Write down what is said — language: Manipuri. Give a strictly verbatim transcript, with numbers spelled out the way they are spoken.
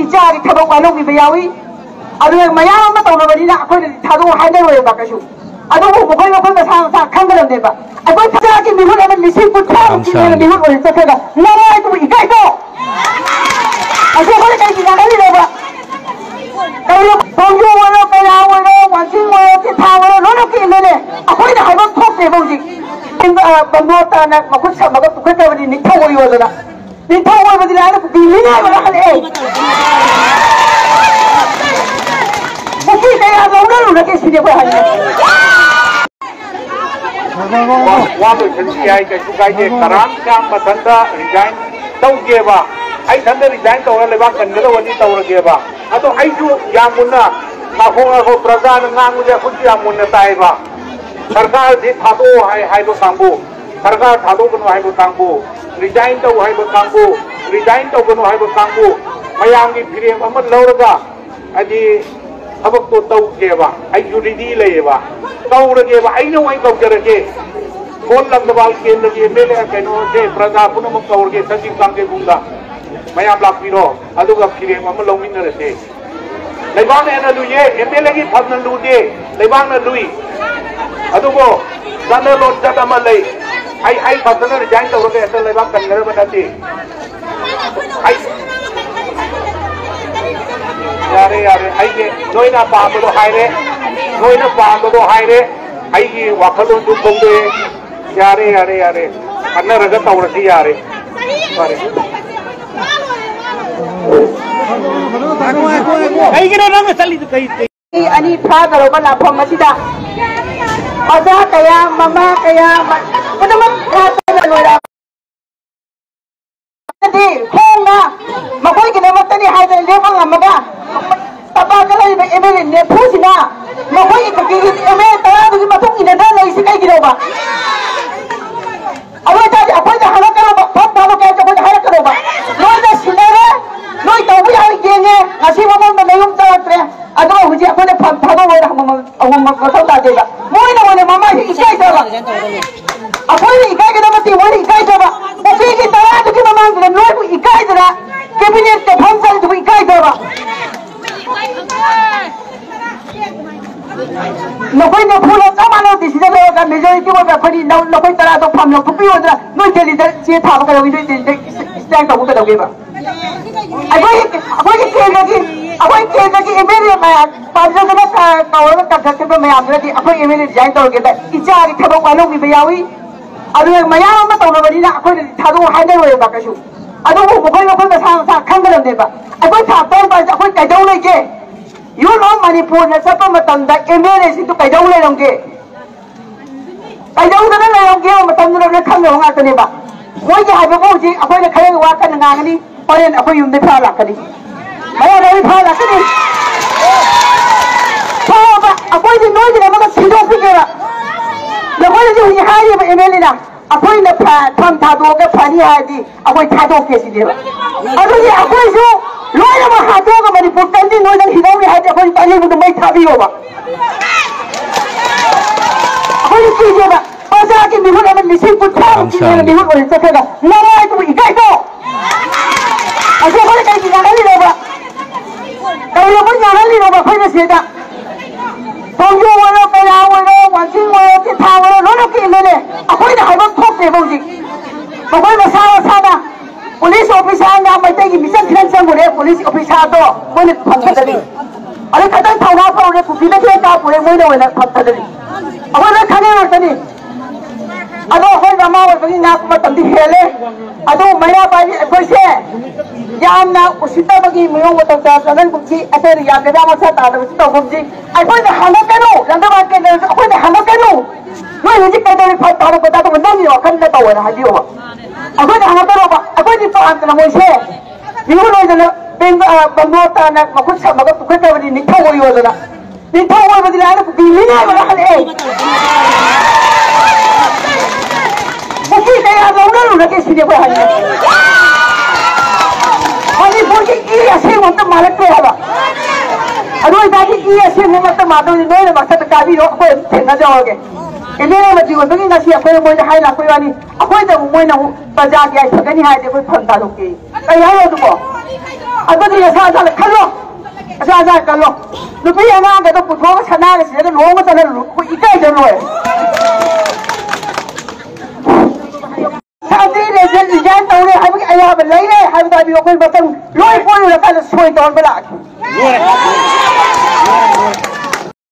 ꯏꯆꯥꯒꯤ ꯊꯕꯛ ꯋꯥꯅꯣꯝꯕꯤꯕ ꯌꯥꯎꯏ꯫ ꯑꯗꯨꯅ ꯃꯌꯥꯝ ꯑꯃ ꯇꯧꯅꯕꯅꯤꯅ ꯑꯩꯈꯣꯏꯅ ꯊꯥꯗꯣꯛꯑꯣ ꯍꯥꯏꯅꯔꯣꯏꯕ ꯀꯩꯁꯨ꯫ ꯑꯗꯨꯕꯨ ꯃꯈꯣꯏ ꯃꯈꯣꯏ ꯃꯁꯥ ꯃꯁꯥ ꯈꯪꯒꯗꯕꯅꯦꯕ꯫ ꯑꯩꯈꯣꯏ ꯏꯆꯥꯒꯤ ꯃꯤꯍꯨꯠ ꯑꯃ ꯂꯤꯁꯤꯡ ꯀꯨꯟꯊ꯭ꯔꯥ ꯃꯨꯛꯀꯤ ꯍꯦꯟꯅ ꯃꯤꯍꯨꯠ ꯑꯣꯏꯅ ꯆꯠꯈ꯭ꯔꯒ ꯅꯃꯥꯏꯗꯨꯕꯨ ꯏꯀꯥꯏꯗ꯭ꯔꯣ? ꯑꯁꯤ ꯑꯩꯈꯣꯏꯅ ꯀꯩꯒꯤ ꯅꯥꯒꯜꯂꯤꯅꯣꯕ? ꯇꯧꯔꯤꯕ ꯈꯣꯡꯖꯣꯝ ꯑꯣꯏꯔꯣ, ꯀꯩꯔꯥ ꯑꯣꯏꯔꯣ, ꯋꯥꯡꯖꯤꯡ ꯑꯣꯏꯔꯣ, ꯇꯦꯊꯥ ꯑꯣꯏꯔꯣ, ꯂꯣꯏꯅꯃꯛꯀꯤ ꯑꯦꯝ ꯑꯦꯜ ꯑꯦ꯫ ꯑꯩꯈꯣꯏꯅ ꯍꯥꯏꯕ ꯊꯣꯛꯇꯦꯕ ꯍꯧꯖꯤꯛ꯫ ꯕꯪꯒ꯭ꯂꯣ ꯇꯥꯅ ꯃꯈꯨꯠ ꯁꯝꯃꯒ ꯄꯨꯈꯠꯈ꯭ꯔꯕꯅꯤ ꯅꯤꯡꯊꯧ ꯑꯣꯏꯌꯣꯗꯅ꯫ ꯅꯤꯡꯊꯧ ꯑꯣꯏꯕꯗꯤ ꯂꯥꯏꯔꯗꯅ ꯀꯨꯀꯤ ꯃꯤꯅꯥꯏ ꯑꯣꯏꯔ ꯍꯜꯂꯛꯑꯦ꯫ ꯀꯨꯀꯤ ꯀꯌꯥ ꯂꯧꯅꯔꯨꯔꯒꯦ ꯁꯤꯅꯦ ꯑꯩꯈꯣꯏ ꯍꯥꯏꯅꯤꯡꯉꯦ꯫ ꯋꯥ ꯂꯣꯏꯁꯟꯁꯤ ꯍꯥꯏ, ꯀꯩꯁꯨ ꯀꯥꯏꯗꯦ꯫ ꯀꯔꯥꯝ ꯀꯌꯥꯝ ꯃꯊꯟꯇ ꯔꯤꯖꯥꯏꯟ ꯇꯧꯒꯦꯕ? ꯑꯩ ꯏꯊꯟꯇ ꯔꯤꯖꯥꯏꯟ ꯇꯧꯔ ꯂꯩꯕꯥꯛ ꯀꯟꯒꯗꯕꯗꯤ ꯇꯧꯔꯒꯦꯕ꯫ ꯑꯗꯣ ꯑꯩꯁꯨ ꯌꯥꯝ ꯃꯨꯟꯅ, ꯉꯥꯏꯈꯣ, ꯉꯥꯏꯈꯣ, ꯄ꯭ꯔꯖꯥꯅ ꯉꯥꯡꯕꯁꯦ ꯑꯩꯈꯣꯏꯁꯨ ꯌꯥꯝ ꯃꯨꯟꯅ ꯇꯥꯏꯕ꯫ ꯁꯔꯀꯥꯔꯁꯤ ꯊꯥꯗꯣꯛꯑꯣ ꯍꯥꯏ, ꯍꯥꯏꯕ ꯀꯥꯡꯕꯨ, ꯁꯔꯀꯥꯔ ꯊꯥꯗꯣꯛꯀꯅꯨ ꯍꯥꯏꯕ ꯀꯥꯡꯕꯨ, ꯔꯤꯖꯥꯏꯟ ꯇꯧ ꯍꯥꯏꯕ ꯀꯥꯡꯕꯨ, ꯔꯤꯖꯥꯏꯟ ꯇꯧꯒꯅꯨ ꯍꯥꯏꯕ ꯀꯥꯡꯕꯨ, ꯃꯌꯥꯝꯒꯤ ꯐꯤꯔꯦꯞ ꯑꯃ ꯂꯧꯔꯒ, ꯍꯥꯏꯗꯤ, ꯊꯕꯛꯇꯣ ꯇꯧꯒꯦꯕ꯫ ꯑꯩꯁꯨ ꯔꯦꯗꯤ ꯂꯩꯌꯦꯕ, ꯇꯧꯔꯒꯦꯕ, ꯑꯩꯅ ꯑꯣꯏꯅ ꯀꯧꯖꯔꯒꯦ꯫ ꯐꯣꯟ ꯂꯪꯊꯕꯥꯜ ꯀꯦꯟꯗ꯭ꯔꯒꯤ ꯑꯦꯝ ꯑꯦꯜ ꯑꯦ ꯀꯩꯅꯣꯁꯦ, ꯄ꯭ꯔꯖꯥ ꯄꯨꯝꯅꯃꯛ ꯀꯧꯔꯒꯦ ꯁꯖꯤꯕ ꯀꯥꯡꯖꯩꯕꯨꯡꯗ꯫ ꯃꯌꯥꯝ ꯂꯥꯛꯄꯤꯔꯣ, ꯑꯗꯨꯒ ꯐꯤꯔꯦꯞ ꯑꯃ ꯂꯧꯃꯤꯟꯅꯔꯁꯦ꯫ ꯂꯩꯕꯥꯛꯅ ꯍꯦꯟꯅ ꯂꯨꯏꯌꯦ, ꯑꯦꯝ ꯑꯦꯜ ꯑꯦꯒꯤ ꯐꯝꯅ ꯂꯨꯗꯦ, ꯂꯩꯕꯥꯛꯅ ꯂꯨꯏ꯫ ꯑꯗꯨꯕꯨ ꯆꯠꯅ ꯂꯣꯟꯆꯠ ꯑꯃ ꯂꯩ꯫ ꯑꯩ, ꯑꯩ ꯈꯛꯇꯅ ꯔꯤꯖꯥꯏꯟ ꯇꯧꯔꯒ ꯍꯦꯛꯇ ꯂꯩꯕꯥꯛ ꯀꯟꯒꯗꯕ ꯅꯠꯇꯦ꯫ ꯑꯩ, ꯌꯥꯔꯦ, ꯌꯥꯔꯦ, ꯑꯩꯒꯤ, ꯅꯣꯏꯅ ꯄꯥꯝꯕꯗꯣ ꯍꯥꯏꯔꯦ, ꯅꯣꯏꯅ ꯄꯥꯝꯕꯗꯣ ꯍꯥꯏꯔꯦ, ꯑꯩꯒꯤ ꯋꯥꯈꯜꯂꯣꯟꯁꯨ ꯐꯣꯡꯗꯣꯛꯑꯦ꯫ ꯌꯥꯔꯦ, ꯌꯥꯔꯦ, ꯌꯥꯔꯦ, ꯈꯟꯅꯔꯒ ꯇꯧꯔꯁꯤ, ꯌꯥꯔꯦ꯫ ꯐꯔꯦ꯫ ꯀꯩꯒꯤꯅꯣ ꯅꯪꯅ ꯆꯠꯂꯤꯗꯨ? ꯀꯩ, ꯀꯩ? ꯃꯤ ꯑꯅꯤ ꯐꯥꯗꯧꯔꯕ ꯂꯥꯛꯐꯝ ꯑꯁꯤꯗ ꯑꯣꯖꯥ ꯀꯌꯥ, ꯃꯃꯥ ꯀꯌꯥ, ꯄꯨꯝꯅꯃꯛ ꯐꯥꯗꯅ ꯂꯣꯏꯔꯕ꯫ ꯗꯤ ꯈꯣꯡꯅ ꯃꯈꯣꯏꯒꯤꯗꯃꯛꯇꯅꯤ ꯍꯥꯏꯗꯅ ꯂꯦꯞꯄ ꯉꯝꯃꯒ, ꯇꯝꯄꯥꯛꯇ ꯂꯩꯔꯤꯕ ꯑꯦꯝ ꯑꯦꯜ ꯑꯦ ꯅꯦꯐꯨꯁꯤꯅ ꯃꯈꯣꯏꯒꯤ ꯀꯨꯀꯤꯒꯤ ꯑꯦꯝ ꯑꯦꯜ ꯑꯦ ꯇꯔꯥꯗꯨꯒꯤ ꯃꯇꯨꯡ ꯏꯟꯅꯗꯅ ꯂꯩꯔꯤꯁꯤ ꯀꯩꯒꯤꯅꯣꯕ? ꯑꯗꯨ ꯑꯣꯏꯇꯥꯔꯗꯤ ꯑꯩꯈꯣꯏꯗ ꯍꯪꯉꯛꯀꯅꯣꯕ, ꯐꯝ ꯊꯥꯗꯣꯛꯀꯦ ꯍꯥꯏꯔꯁꯨ ꯑꯩꯈꯣꯏꯗ ꯍꯥꯏꯔꯛꯀꯅꯣꯕ꯫ ꯅꯣꯏꯅ ꯁꯤꯟꯅꯔꯦ, ꯅꯣꯏ ꯇꯧꯕ ꯌꯥꯕ ꯌꯦꯡꯉꯦ, ꯉꯁꯤ ꯃꯃꯥꯡꯗ ꯅꯌꯨꯝ ꯆꯪꯉꯛꯇ꯭ꯔꯦ, ꯑꯗꯨꯒ ꯍꯧꯖꯤꯛ ꯑꯩꯈꯣꯏꯅ ꯐꯝ ꯊꯥꯗꯣꯛꯑꯣꯅ ꯍꯪꯕ ꯃ-, ꯍꯪꯕ ꯃ-, ꯃꯊꯧ ꯇꯥꯗꯦꯕ꯫ ꯃꯣꯏꯅ ꯑꯣꯏꯅ ꯃꯃꯥꯏꯁꯦ ꯏꯀꯥꯏꯗꯕ꯫ ꯑꯩꯈꯣꯏꯅ ꯏꯀꯥꯏꯒꯗꯕ ꯅꯠꯇꯦ, ꯃꯣꯏꯅ ꯏꯀꯥꯏꯗꯕ꯫ ꯀꯨꯀꯤꯒꯤ ꯇꯔꯥꯗꯨꯒꯤ ꯃꯃꯥꯡꯗꯨꯗ ꯅꯣꯏꯕꯨ ꯏꯀꯥꯏꯗꯅ ꯀꯦꯕꯤꯅꯦꯠꯇ ꯐꯝ ꯆꯪꯉꯤꯗꯨꯕꯨ ꯏꯀꯥꯏꯗ꯭ꯔꯣ? ꯅꯈꯣꯏ ꯅꯤꯐꯨꯅ ꯆꯞ ꯃꯥꯟꯅꯕ ꯗꯤꯁꯤꯖꯟ ꯂꯧꯔꯒ ꯃꯦꯖꯣꯔꯤꯇꯤ ꯑꯣꯏꯕ ꯑꯩꯈꯣꯏꯅꯤ ꯅ-, ꯅꯈꯣꯏ ꯇꯔꯥꯗꯣ ꯐꯝ ꯂꯧꯊꯣꯛꯄꯤꯌꯣꯗꯅ ꯅꯣꯏ ꯗꯦꯜꯂꯤꯗ ꯆꯦ ꯊꯥꯕ ꯀꯩꯗꯧꯒꯦ? ꯅꯣꯏ ꯗꯦꯜꯂꯤꯗ ꯁ꯭ꯇ꯭ꯔꯥꯏꯛ ꯇꯧꯕ ꯀꯩꯗꯧꯒꯦꯕ? ꯑꯩꯈꯣꯏꯒꯤ, ꯑꯩꯈꯣꯏꯒꯤ ꯀꯦꯟꯗ꯭ꯔꯒꯤ, ꯑꯩꯈꯣꯏ ꯀꯦꯟꯗ꯭ꯔꯒꯤ ꯑꯦꯝ ꯑꯦꯜ ꯑꯦ ꯃꯌꯥꯝ ꯄꯥꯝꯖꯗꯅ ꯀ-, ꯀꯧꯔꯒ ꯀꯟꯈꯠꯈꯤꯕ ꯃꯌꯥꯝꯗꯨꯅꯗꯤ ꯑꯩꯈꯣꯏ ꯑꯦꯝ ꯑꯦꯜ ꯑꯦ ꯔꯤꯖꯥꯏꯟ ꯇꯧꯔꯒꯦꯗ ꯏꯆꯥꯒꯤ ꯊꯕꯛ ꯋꯥꯅꯣꯝꯕꯤꯕ ꯌꯥꯎꯏ꯫ ꯑꯗꯨꯅ ꯃꯌꯥꯝ ꯑꯃ ꯇꯧꯅꯕꯅꯤꯅ ꯑꯩꯈꯣꯏꯅꯗꯤ ꯊꯥꯗꯣꯛꯑꯣ ꯍꯥꯏꯅꯔꯣꯏꯕ ꯀꯩꯁꯨ꯫ ꯑꯗꯨꯕꯨ ꯃꯈꯣꯏ ꯃꯈꯣꯏ ꯃꯁꯥ ꯃꯁꯥ ꯈꯪꯒꯗꯕꯅꯦꯕ꯫ ꯑꯩꯈꯣꯏ ꯊꯥꯡ ꯇꯧꯕ ꯍꯥꯏꯁꯦ ꯑꯩꯈꯣꯏ ꯀꯩꯗꯧ ꯂꯩꯒꯦ? ꯌꯨꯠ ꯑꯣꯐ ꯃꯅꯤꯄꯨꯔꯅ ꯆꯠꯄ ꯃꯇꯝꯗ ꯑꯦꯝ ꯑꯦꯜ ꯑꯦꯁꯤꯡꯗꯨ ꯀꯩꯗꯧ ꯂꯩꯔꯝꯒꯦ? ꯀꯩꯗꯧꯗꯅ ꯂꯩꯔꯝꯒꯦ ꯃꯇꯝꯗꯨꯗ ꯂꯣꯏ ꯈꯪꯗꯕ ꯉꯥꯛꯇꯅꯦꯕ꯫ ꯃꯣꯏꯒꯤ ꯍꯥꯏꯕꯕꯨ ꯍꯧꯖꯤꯛ ꯑꯩꯈꯣꯏꯅ ꯈꯔ ꯋꯥ ꯀꯟꯅ ꯉꯥꯡꯒꯅꯤ, ꯍꯣꯔꯦꯟ ꯑꯩꯈꯣꯏ ꯌꯨꯝꯗ ꯐꯥ ꯂꯥꯛꯀꯅꯤ꯫ ꯃꯌꯥꯝ ꯂꯣꯏ ꯐꯥ ꯂꯥꯛꯀꯅꯤ꯫ ꯐꯥꯎꯕ ꯑꯩꯈꯣꯏꯗꯤ ꯅꯣꯏꯒꯤꯗꯃꯛꯇ ꯁꯤꯟꯗꯣꯛꯄꯤꯒꯦꯕ꯫ ꯅꯈꯣꯏꯅꯗꯤ ꯍꯧꯖꯤꯛ ꯍꯥꯏꯔꯤꯕ ꯑꯦꯝ ꯑꯦꯜ ꯑꯦꯅ ꯑꯩꯈꯣꯏꯅ ꯐ-, ꯐꯝ ꯊꯥꯗꯣꯛꯑꯒ ꯐꯅꯤ ꯍꯥꯏꯔꯗꯤ ꯑꯩꯈꯣꯏ ꯊꯥꯗꯣꯛꯀꯦ ꯁꯤꯅꯦꯕ꯫ ꯑꯗꯨꯗꯤ ꯑꯩꯈꯣꯏꯁꯨ ꯂꯣꯏꯅꯃꯛ ꯍꯥꯠꯇꯣꯛꯑꯒ ꯃꯅꯤꯄꯨꯔ ꯀꯟꯗꯤ ꯅꯣꯏꯗꯪ ꯍꯤꯗꯧꯔꯤ ꯍꯥꯏꯗꯤ ꯑꯩꯈꯣꯏ ꯄꯥꯏꯅꯤꯡꯕꯗꯣ ꯃꯩ ꯊꯥꯕꯤꯌꯣꯕ꯫ ꯑꯩꯈꯣꯏ ꯀꯤꯗꯦꯕ꯫ ꯄ꯭ꯔꯖꯥꯒꯤ ꯃꯤꯍꯨꯠ ꯑꯃ ꯂꯤꯁꯤꯡ ꯀꯨꯟꯊ꯭ꯔꯥꯃꯨꯛꯀꯤ ꯃꯤꯍꯨꯠ ꯑꯣꯏꯅ ꯆꯠꯈ꯭ꯔꯒ ꯅꯃꯥꯏꯗꯨꯕꯨ ꯏꯀꯥꯏꯗ꯭ꯔꯣ? ꯑꯁꯤ ꯑꯩꯈꯣꯏꯅ ꯀꯩꯒꯤ ꯉꯥꯡꯍꯜꯂꯤꯅꯣꯕ? ꯀꯩꯗꯧꯕꯩ ꯉꯥꯡꯍꯜꯂꯤꯅꯣꯕ ꯑꯩꯈꯣꯏꯅ ꯁꯤꯗ? ꯊꯣꯡꯖꯨ ꯑꯣꯏꯔꯣ, ꯀꯩꯔꯥ ꯑꯣꯏꯔꯣ, ꯋꯥꯡꯖꯤꯡ ꯑꯣꯏꯔꯣ, ꯇꯦꯊꯥ ꯑꯣꯏꯔꯣ, ꯂꯣꯏꯅꯃꯛꯀꯤ ꯑꯦꯝ ꯑꯦꯜ ꯑꯦ꯫ ꯑꯩꯈꯣꯏꯅ ꯍꯥꯏꯕ ꯊꯣꯛꯇꯦꯕ ꯍꯧꯖꯤꯛ꯫ ꯃꯈꯣꯏ ꯃꯁꯥ ꯃꯁꯥꯅ ꯄꯨꯂꯤꯁ ꯑꯣꯐꯤꯁꯥꯔꯅ ꯃꯩꯇꯩꯒꯤ ꯃꯤꯆꯪ ꯈꯤꯇꯪ ꯆꯪꯉꯨꯔꯦ, ꯄꯨꯂꯤꯁ ꯑꯣꯐꯤꯁꯥꯔꯗꯣ ꯃꯣꯏꯅ ꯐꯝꯊꯗꯕꯤ꯫ ꯑꯗꯩ ꯈꯤꯇꯪ ꯊꯧꯅꯥ ꯐꯔꯨꯔꯦ, ꯀꯨꯀꯤꯗ ꯈꯤꯇꯪ ꯀꯥꯞꯄꯨꯔꯦ, ꯃꯣꯏꯅ ꯑꯣꯏꯅ ꯐꯝꯊꯗꯕꯤ꯫ ꯑꯩꯈꯣꯏ ꯂꯣꯏ ꯈꯪꯉꯤ ꯉꯥꯛꯇꯅꯤ꯫ ꯑꯗꯣ ꯑꯩꯈꯣꯏ ꯃꯃꯥ ꯑꯣꯏꯕꯒꯤ ꯉꯥꯛꯄ ꯃꯇꯝꯗꯤ ꯍꯦꯜꯂꯦ꯫ ꯑꯗꯨ ꯃꯩꯔꯥ ꯄꯥꯏꯕꯤ ꯑꯩꯈꯣꯏꯁꯦ ꯌꯥꯝꯅ ꯎꯁꯤꯠꯇꯕꯒꯤ ꯃꯑꯣꯡ ꯃꯇꯧ ꯇꯧꯔ ꯆꯪꯍꯟꯒꯨꯝꯁꯤ, ꯑꯩꯈꯣꯏꯅ ꯌꯥꯝ ꯂꯩꯕꯥꯛ ꯃꯁꯥ ꯇꯥꯗꯕꯁꯨ ꯇꯧꯒꯨꯝꯁꯤ꯫ ꯑꯩꯈꯣꯏꯅ ꯍꯪꯉꯛꯀꯅꯨ, ꯂꯪꯗꯕꯥꯜ ꯀꯦꯟꯗ꯭ꯔꯗꯁꯨ ꯑꯩꯈꯣꯏꯅ ꯍꯪꯉꯛꯀꯅꯨ꯫ ꯅꯣꯏ ꯍꯧꯖꯤꯛ ꯀꯩꯗꯧꯔꯤ ꯐꯠ ꯇꯥꯔꯛꯄ ꯇꯥꯗꯕ ꯅꯪꯒꯤ ꯋꯥꯈꯜꯗ ꯇꯧꯋꯦꯅ ꯍꯥꯏꯕꯤꯌꯣꯕ꯫ ꯑꯩꯈꯣꯏꯅ ꯍꯪꯉꯛꯀꯅꯣꯕ, ꯑꯩꯈꯣꯏꯗꯤ ꯄꯥꯝꯗꯅ ꯃꯣꯏꯁꯦ ꯃꯤꯍꯨꯠ ꯑꯣꯏꯗꯅ ꯕꯦꯡ-, ꯑ, ꯕꯪꯒ꯭ꯂꯣ ꯇꯥꯅ ꯃꯈꯨꯠ ꯁꯝꯃꯒ ꯄꯨꯈꯠꯈ꯭ꯔꯕꯅꯤ ꯅꯤꯡꯊꯧ ꯑꯣꯏꯌꯣꯗꯅ꯫ ꯅꯤꯡꯊꯧ ꯑꯣꯏꯕꯗꯤ ꯂꯥꯏꯔ ꯀꯨꯀꯤ ꯃꯤꯅꯥꯏ ꯑꯣꯏꯔ ꯍꯜꯂꯛꯑꯦ꯫ ꯀꯨꯀꯤ ꯀꯌꯥ ꯂꯧꯅꯔꯨꯔꯒꯦ ꯁꯤꯅꯤ ꯑꯩꯈꯣꯏ ꯍꯥꯏꯅꯤꯡꯉꯤ꯫ ꯃꯅꯤꯄꯨꯔꯒꯤ ꯏ ꯑꯁꯦꯡꯕ ꯑꯝꯇ ꯃꯥꯜꯂꯛꯇ꯭ꯔꯦ ꯍꯥꯏꯕ꯫ ꯑꯗꯨ ꯑꯣꯏꯇꯥꯔꯗꯤ ꯏ ꯑꯁꯦꯡꯕ ꯑꯝꯇ ꯃꯥꯟꯗꯧꯗꯤ ꯅꯣꯏꯅ ꯃꯁꯛꯇ ꯀꯥꯕꯤꯔꯣ, ꯑꯩꯈꯣꯏ ꯑꯗꯨꯝ ꯊꯦꯡꯅꯖꯍꯧꯔꯒꯦ꯫ ꯑꯦꯝ ꯑꯦꯜ ꯑꯦ ꯃꯟꯇ꯭ꯔꯤ ꯑꯣꯏꯕꯒꯤ ꯉꯁꯤ ꯑꯩꯈꯣꯏꯅ ꯃꯣꯏꯗ ꯍꯥꯏ ꯂꯥꯛꯄꯩ ꯋꯥꯅꯤ, ꯑꯩꯈꯣꯏꯗ ꯑꯃꯨꯛ ꯃꯣꯏꯅ ꯑꯃꯨꯛ ꯄ꯭ꯔꯖꯥꯒꯤ ꯌꯥꯏꯐꯒꯅꯤ ꯍꯥꯏꯔꯗꯤ ꯑꯩꯈꯣꯏ ꯐꯝ ꯊꯥꯗꯣꯛꯀꯦ꯫ ꯀꯩ ꯍꯥꯏꯔꯣ ꯑꯗꯨꯕꯣ? ꯑꯗꯨꯗꯤ ꯅꯁꯥ ꯅꯁꯥꯅ ꯈꯜꯂꯣ꯫ ꯑꯁꯥ ꯑꯁꯥ ꯀꯜꯂꯣ꯫ ꯅꯨꯄꯤ ꯑꯉꯥꯡꯒꯗꯣ ꯄꯨꯊꯣꯛꯑꯒ ꯁꯅꯥꯒ ꯁꯤꯔꯒ ꯂꯨꯍꯣꯡꯕ ꯆꯠꯍꯜꯂꯨ꯫ ꯑꯩꯈꯣꯏ ꯏꯀꯥꯏꯗ ꯂꯣꯏꯔꯦ꯫ ꯁꯥꯟꯇꯤ ꯂꯩꯁꯦ resign ꯇꯧꯔꯦ ꯍꯥꯏꯕꯒꯤ ꯑꯌꯥꯕ ꯂꯩꯔꯦ ꯍꯥꯏꯕꯗꯣ ꯍꯥꯏꯕꯤꯌꯨ꯫ ꯑꯩꯈꯣꯏ ꯃꯇꯝ ꯂꯣꯏ ꯀꯣꯏꯔꯨꯔꯀꯥꯟꯗ ꯁꯣꯏ ꯇꯧꯍꯟꯕ ꯂꯥꯛꯑꯒꯦ꯫